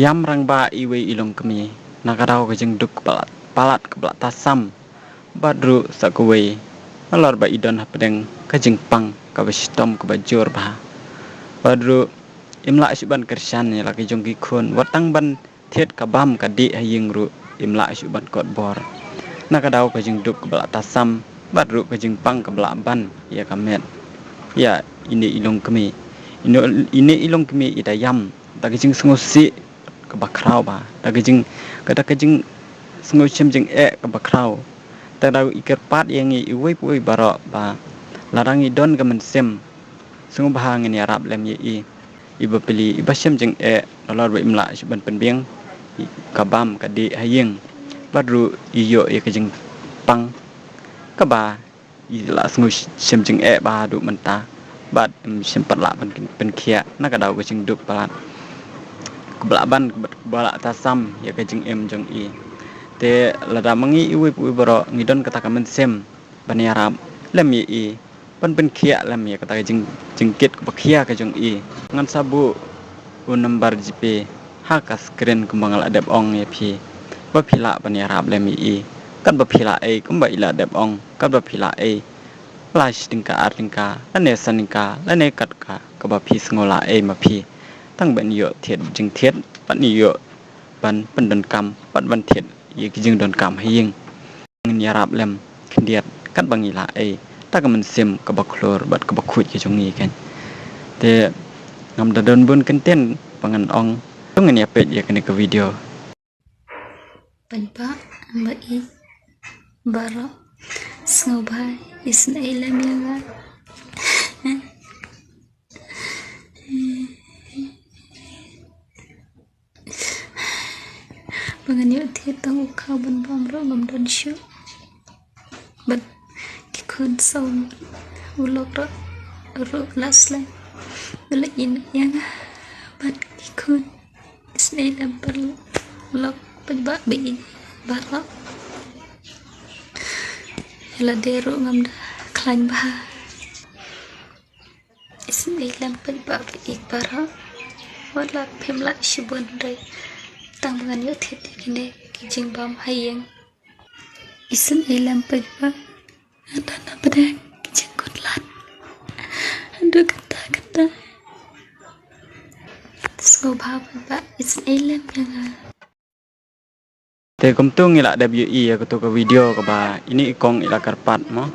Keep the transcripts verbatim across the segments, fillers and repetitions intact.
Ïam rangbah iwei i longkmie, na ka daw ka jingduk ka ba la palat, ka ba la tasam, bad ruh sa kawei, nalor ba i don hapdeng ka jingpang ka ba shitom ka ba jur bha. Bad ruh im lah shuh ban kyrshan ïa la ki jong ki khun, wat tang ban thied ka bam ka dih ha ïing ruh im lah shuh ban kot bor. Na ka daw ka jingduk ka ba la tasam, bad ruh ka jingpang ka ba la ban ïa ka met ïa ine i longkmie. Ine, ine i longkmie i da ïam da ka jingsngewsih ka ba khraw bha, da ka jing, ka da ka jingsngewsih jingeh ka ba khraw. Te da i kyrpad ïa ngi iwei pa iwei baroh ba lada ngi don ka mynsiem, sngewbha ngin ïarap lem ïa i, i ba pli, i ba shem jingeh, nalor ba im lah shuh ban pynbiang ka bam ka dih ha ïing, bad ruh i ïoh ïa ka jingpang ka ba i la sngewsih jingeh bha haduh mynta, bad im shym pat lah ban pynkhiah na ka daw ka jingduk palat ka ba la ban, ka ba la tasam ïa ka jingim jong i. Te lada ma ngi iwei pa iwei baroh ngi don kata ka mynsiem ban ïarap lem ïa i, ban pynkhiah lem ïa kata ka jing, jingkit ka ba khia ka jong i, ngan sa buh u number GPay ha ka screen kumba nga la dep ong ïa phi, ba phi lah ban ïarap lem ïa i. Katba phi lah ei, kumba i la dep ong, katba phi lah ei, lai shi tyngka, ar tyngka, lane san tyngka, lane katta ka ba phi sngew lah ei ma phi, tang ban ïoh thied jingthied, ban ïoh ban pyndonkam, bad ban thied ïa ki jingdonkam ha ïing. Ngin ïarap lem khyndiat katba ngi lah ei, da ka mynsiem ka ba khlur bad ka ba khuid ka jong ngi kan. Te ngam da don bun kyntien ba ngan ong, to ngin ïa peit ïa kane ka video. Paidbah ba ïeit baroh, sngewbha isynei lem ïa nga ba ngan ïoh thied tang u khaw ban bam ruh ngam don shuh. Bad ki khun saw u lok ruh, ruh la slem, u la ïehnoh ïa nga bad ki khun. Isynei lem paralok paidbah ba ïeit baroh. Lade ruh ngam da khlaiñ bha. Isynei lem paidbah ba ïeit baroh. Wat la phim lah shibun hynrei tang ba ngan ïoh thied ïa kine ki jingbam ha ïing. Isynei lem paidbah. Nga don hapdeng ki jingkut lad haduh katta katta. Sngewbha paidbah isynei lem ïa nga. Te kumto ngi la dep ïohi ïa kato ka video kaba ine i kong i la kyrpad mo,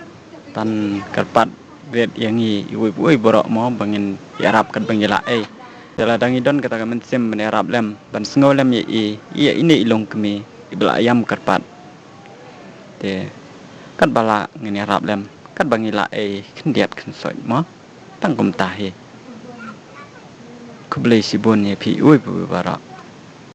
ban kyrpad rit ïa ngi iwei pa iwei baroh mo ba ngin ïarap katba ngi lah ei. Te lada ngi don kata ka mynsiem ban ïarap lem, ban sngew lem ïa i, ïa ine i longkmie i ba la ïam kyrpad. Te katba lah ngin ïarap lem katba ngi lah ei, khyndiat khynsoit mo. Tang kumta hi. Khublei shibun ïa phi iwei pa iwei baroh.